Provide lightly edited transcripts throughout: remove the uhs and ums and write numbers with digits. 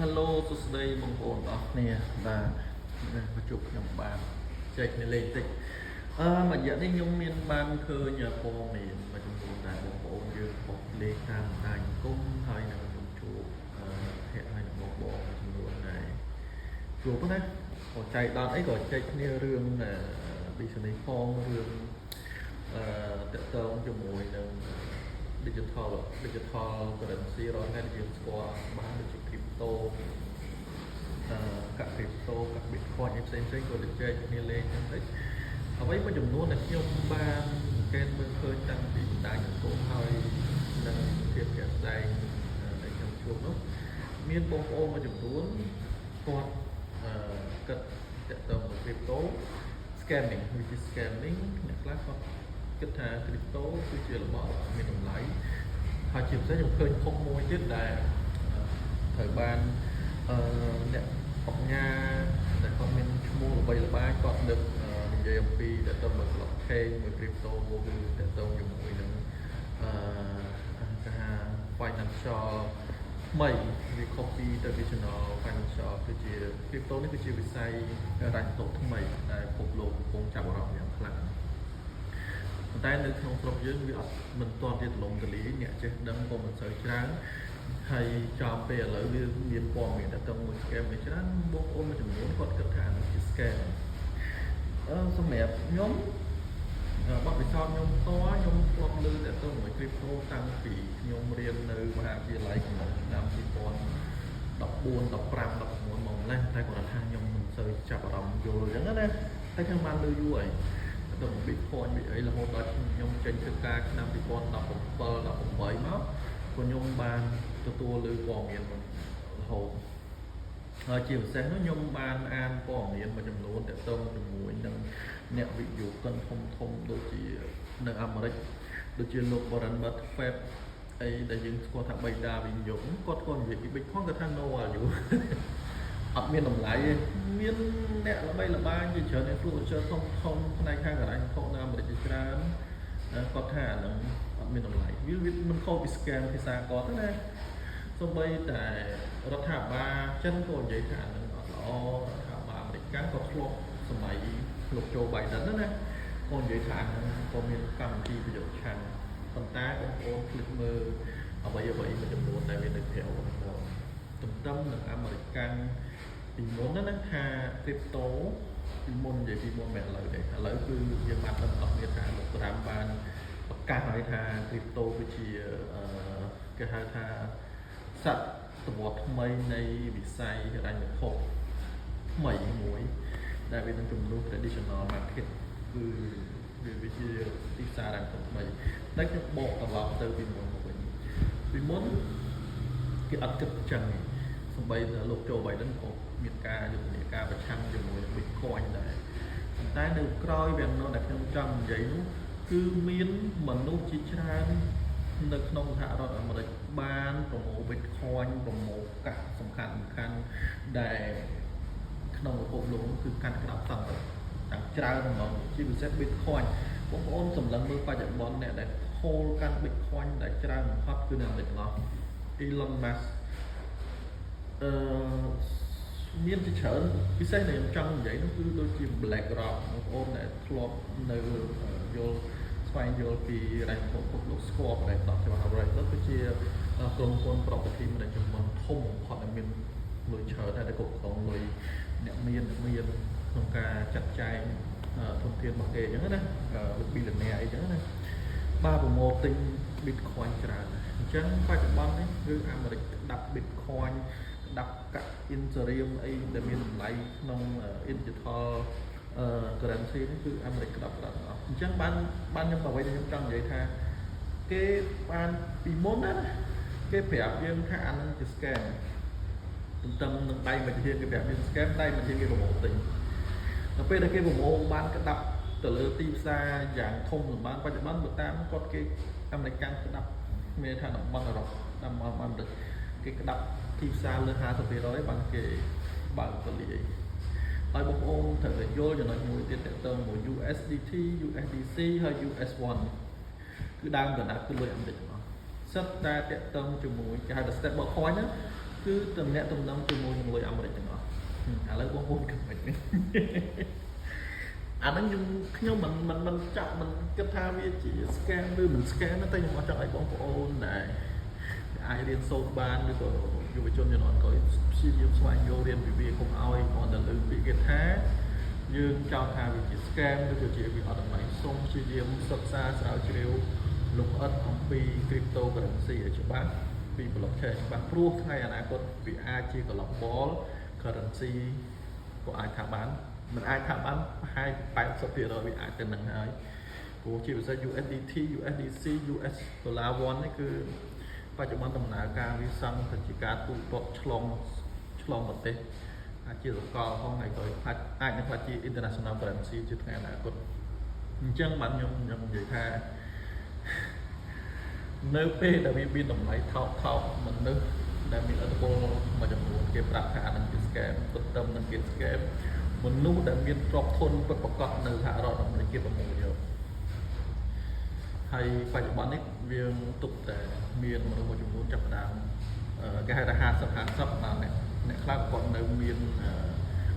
Hello សួស្តីបងប្អូនទាំងអស់គ្នាបាទនេះមកជួបខ្ញុំបាទចែកគ្នាលេងតិចមួយរយៈនេះខ្ញុំមានបានឃើញព័ត៌មានមួយចំនួនដែលបងប្អូនយើងបោះលេខតាមបណ្ដាញសង្គមហើយនឹងខ្ញុំជួបភ័ក្រហើយនឹងបងប្អូនមួយចំនួនដែរជួបណាក៏ចែកដល់អីក៏ចែកគ្នារឿង business ផងរឿងតាក់ទងជាមួយនឹង digital currency រាល់ថ្ងៃដែលយើងស្គាល់បានដូចជា crypto កាក់ crypto កាក់ Bitcoin អីផ្សេងផ្សេងក៏ទៅចែកគ្នាលេងចឹងទៅអ្វីមួយចំនួនដែលខ្ញុំបានសង្កេតមើលឃើញតាំងពីបណ្ដាញសង្គមហើយនិងភាពជាក់ស្ដែងដែលខ្ញុំជួបនោះមានបងប្អូនមួយចំនួនគាត់គិតតាក់ទងនឹង crypto scamming វាជា scamming អ្នកខ្លះគាត់គិតថា crypto គឺជារបស់មានតម្លៃហើយជាពិសេសខ្ញុំឃើញផុសមួយទៀតដែលត្រូវបានអ្នកអង្គការដែលគាត់មានឈ្មោះល្បីល្បាញគាត់ដឹកនិយាយអំពីតទៅមួយ blockchain មួយ crypto គឺតទៅជាមួយនឹងអឺគេហៅ financial ថ្មីវាខុសពី traditional financial គឺជា crypto នេះគឺជាវិស័យហិរញ្ញវត្ថុថ្មីដែលពិភពលោកកំពុងចាប់អារម្មណ៍យ៉ាងខ្លាំងប៉ុន្តែនៅក្នុងស្រុកយើងវាអត់មិនទាន់ជាទូលំទូលាយអ្នកចេះដឹងក៏មិនសូវច្រើនហើយចំពេលឥឡូវវាមានព័ត៌មានតទៅមួយ scam មួយច្រើនបងប្អូនមួយចំនួនគាត់គិតថានេះជា scam សម្រាប់ខ្ញុំបទពិសោធន៍ខ្ញុំផ្ទាល់ខ្ញុំធ្លាប់ឮតទៅមួយ crypto តាំងពីខ្ញុំរៀននៅមហាវិទ្យាល័យកំឡុងឆ្នាំ2014 15 16មកម្លេះតែគាត់ថាខ្ញុំមិនសូវចាប់អារម្មណ៍យល់អញ្ចឹងណាតែខ្ញុំបានឮយូរហើយទៅ Bitcoin វាអីរហូតដល់ខ្ញុំចេញធ្វើការឆ្នាំ2017 18មកក៏ខ្ញុំបានទទួលឮព័ត៌មានរហូតហើយជាពិសេសនោះខ្ញុំបានអានព័ត៌មានមួយចំនួនទាក់ទងជាមួយនឹងអ្នកវិនិយោគិនធំធំដូចជានៅអាមេរិកដូចជាលោក Warren Buffett អីដែលយើងស្គាល់ថាបិតាវិនិយោគគាត់ក៏និយាយពី Bitcoin គាត់ថា no value អត់មានតម្លៃទេមានអ្នកល្បីល្បាញជាច្រើន influencer ធំធំផ្នែកខាងហិរញ្ញវត្ថុនៅអាមេរិកជាច្រើនគាត់ថាអាហ្នឹងអត់មានតម្លៃវាមិនខុសពី scam ភាសាគាត់ទេណាសូម្បីតែរដ្ឋាភិបាលចិនក៏និយាយថាអាហ្នឹងអត់ល្អរដ្ឋាភិបាលអាមេរិកកាំងក៏ធ្លាប់សម័យលោកโจ Biden ណាណាក៏និយាយថាអាហ្នឹងក៏មានកម្មវិធីប្រយុទ្ធឆាំងប៉ុន្តែបងប្អូនភ្លេចមើលអ្វីអ្វីមួយចំនួនដែលវានៅក្រៅហ្នឹងមកទន្ទឹមនឹងអាមេរិកកាំងពីមុនណាថា crypto ពីមុននិយាយពីមុនមិនឥឡូវទេឥឡូវគឺយើងបានដឹងអស់គ្នាថាលោកត្រាំបានប្រកាសហើយថា crypto គឺជាគេហៅថាសតវត្សថ្មីនៃវិស័យហិរញ្ញវត្ថុថ្មីមួយដែលវានឹងជំនួស traditional market គឺវាជាទីផ្សារហិរញ្ញវត្ថុថ្មីតែខ្ញុំបកត្រឡប់ទៅពីមុនមកវិញពីមុនគេអត់គិតចឹងទេសំបីលោកโจ Biden ក៏មានការយុទ្ធនាការប្រឆាំងជាមួយនឹង Bitcoin ដែរប៉ុន្តែនៅក្រោយវានោះដែលខ្ញុំចង់និយាយនោះគឺមានមនុស្សជាច្រើននៅក្នុងសហរដ្ឋអាមេរិកបានប្រមូល Bitcoin ប្រមូលកាក់សំខាន់សំខាន់ដែលក្នុងពិភពលោកគឺកាន់ក្តាប់សង្កតាំងច្រើនហ្មងជាពិសេស Bitcoin បងប្អូនសម្លឹងមើលបច្ចុប្បន្នអ្នកដែល hold កាន់ Bitcoin ដែលច្រើនបំផុតគឺនៅអាមេរិកទាំងអស់ Elon Musk មានជាច្រើនពិសេសដែលខ្ញុំចង់និយាយនោះគឺដូចជា BlackRock បងប្អូនដែលធ្លាប់នៅយល់ស្វែងយល់ពីរ៉ែពិភពលោកស្គាល់ BlackRock ច្បាស់ BlackRock គឺជាក្រុមហ៊ុន property management ធំបំផុតដែលមានលុយច្រើនហើយដែលគ្រប់គ្រងលុយអ្នកមានអ្នកមានក្នុងការចាត់ចែងធនធានរបស់គេអញ្ចឹងណាលោក billionaire អីចឹងណាបាទប្រមូលទិញ Bitcoin ច្រើនអញ្ចឹងបច្ចុប្បន្ននេះគឺអាមេរិកក្តាប់ Bitcoin ក្តាប់កាក់ Ethereum អីដែលមានតម្លៃក្នុង digital currency នេះគឺអាមេរិកក្តាប់ក្តាប់ទាំងអស់អញ្ចឹងបានបានខ្ញុំអ្វីដែលខ្ញុំចង់និយាយថាគេបានពីមុនណាគេប្រាប់យើងថាអានឹងជា scam ទន្ទឹមនឹងដៃមួយជាគេប្រាប់យើង scam ដៃមួយជាគេប្រមូលទិញដល់ពេលដែលគេប្រមូលបានក្តាប់ទៅលើទីផ្សារយ៉ាងធំសម្បានបច្ចុប្បន្នបើតាមគាត់គេអាមេរិកកាំងក្តាប់មានថាតំបន់អឺរ៉ុបតំបន់អាមេរិកគេក្តាប់ទីផ្សារលើ50%បានគេបើកពលាយហើយបងប្អូនត្រូវតែយល់ចំណុចមួយទៀតតទៅមួយ USDT USDC ហើយ US1 គឺដើមកណ្ដាលគឺលុយអាមេរិកទាំងអស់សិតតែតាក់ទងជាមួយគេហៅថា stable coin ណា គឺតំណាក់តំណងជាមួយនឹងលុយអាមេរិកទាំងអស់ឥឡូវបងប្អូនគិតមិនអាហ្នឹងខ្ញុំខ្ញុំមិនមិនមិនចាប់មិនគិតថាវាជា scam ឬមិន scam ទេតែខ្ញុំអត់ចង់ឲ្យបងប្អូនដែលអាចរៀនសូត្របានឬក៏យុវជនជំនាន់ក្រោយព្យាយាមស្វែងយល់រៀនពីវាកុំឲ្យគ្រាន់តែលើពាក្យគេថាយើងចោទថាវាជា scam ឬក៏ជាវាអត់តម្លៃសូមព្យាយាមសិក្សាស្រាវជ្រាវលម្អិតអំពី cryptocurrency ឲ្យច្បាស់ពី blockchain ច្បាស់ព្រោះថ្ងៃអនាគតវាអាចជា global currency ក៏អាចថាបានមិនអាចថាបានប្រហែល80%វាអាចទៅនឹងហើយព្រោះជាពិសេស USDT USDC US dollar 1នេះគឺបច្ចុប្បន្នដំណើរការវាសឹងទៅជាការទូទាត់ឆ្លងឆ្លងប្រទេសអាចជាសកលផងហើយក៏អាចអាចនឹងក្លាយជា international currency ជាថ្ងៃអនាគតអញ្ចឹងបាទខ្ញុំខ្ញុំនិយាយថានៅពេលដែលវាមានតម្លៃថោកថោកមនុស្សដែលមានឥទ្ធិពលមួយចំនួនគេប្រាប់ថាអានឹងជា scam ទន្ទឹមនឹងគេ scam មនុស្សដែលមានទ្រព្យធនពិតប្រាកដនៅសហរដ្ឋអាមេរិកគេប្រមូលយកហើយបច្ចុប្បន្ននេះវាទុកតែមានមនុស្សមួយចំនួនចាប់ផ្ដើមគេហៅថា50 50បាទអ្នកអ្នកខ្លះគាត់នៅមាន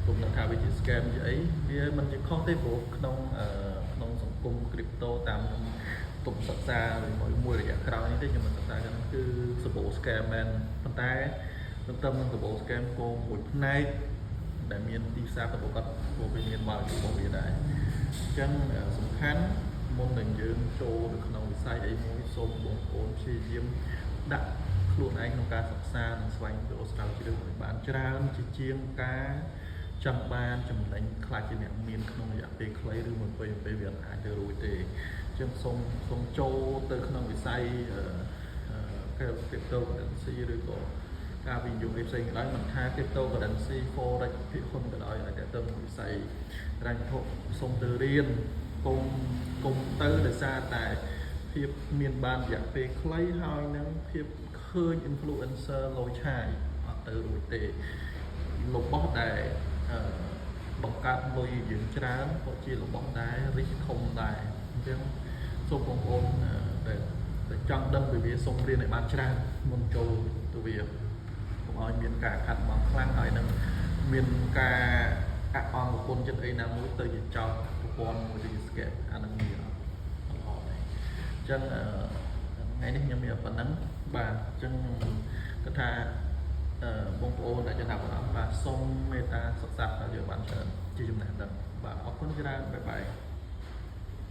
គំនិតថាវាជា scam ជាអីវាមិនជាខុសទេព្រោះក្នុងក្នុងសង្គម crypto តាមខ្ញុំទុំសិក្សាមួយមួយរយៈក្រោយនេះទេខ្ញុំមិនសិក្សាចឹងគឺសបោ scam មែនប៉ុន្តែទន្ទឹមនឹងសបោ scam ក៏មួយផ្នែកដែលមានទីផ្សារពិតប្រាកដព្រោះវាមាន value របស់វាដែរអញ្ចឹងសំខាន់មុននឹងយើងចូលទៅក្នុងវិស័យអីមួយសូមបងប្អូនព្យាយាមដាក់ខ្លួនឯងក្នុងការសិក្សានិងស្វែងយល់ស្រាវជ្រាវឲ្យបានច្រើនជាជាងការចង់បានចំណេញខ្លាចជាអ្នកមានក្នុងរយៈពេលខ្លីឬមួយពេលពេលវាអត់អាចទៅរួចទេអញ្ចឹងសូមសូមចូលទៅក្នុងវិស័យអឺ cryptocurrency ឬក៏ការវិនិយោគអីផ្សេងក៏ដោយមិនថា cryptocurrency forex ភាគហ៊ុនក៏ដោយឲ្យតែទៅវិស័យហិរញ្ញវត្ថុសូមទៅរៀនកុំកុំទៅដោយសារតែភាពមានបានរយៈពេលខ្លីហើយនឹងភាពឃើញ influencer លយឆាយអត់ទៅរួចទេរបស់ដែលអឺបង្កើតលុយយើងច្រើនក៏ជារបស់ដែល risk ធំដែរអញ្ចឹងសូមបងប្អូនដែលដែលចង់ដឹងពីវាសូមរៀនឲ្យបានច្រើនមុនចូលទៅវាកុំឲ្យមានការខាត់បងខ្លាំងហើយនឹងមានការអអង្គប្រពន្ធចិត្តអីណាមួយទៅជាចោលប្រព័ន្ធមួយទៅជា scam អានឹងវាអត់ល្អទេអញ្ចឹងថ្ងៃនេះខ្ញុំមានប៉ុណ្ណឹងបាទអញ្ចឹងខ្ញុំគិតថាអឺបងប្អូនដែលចំណាប់អារម្មណ៍បាទសូមមេត្តាសិក្សាដល់យើងបានច្រើនជាចំណេះដឹងបាទអរគុណច្រើន bye bye.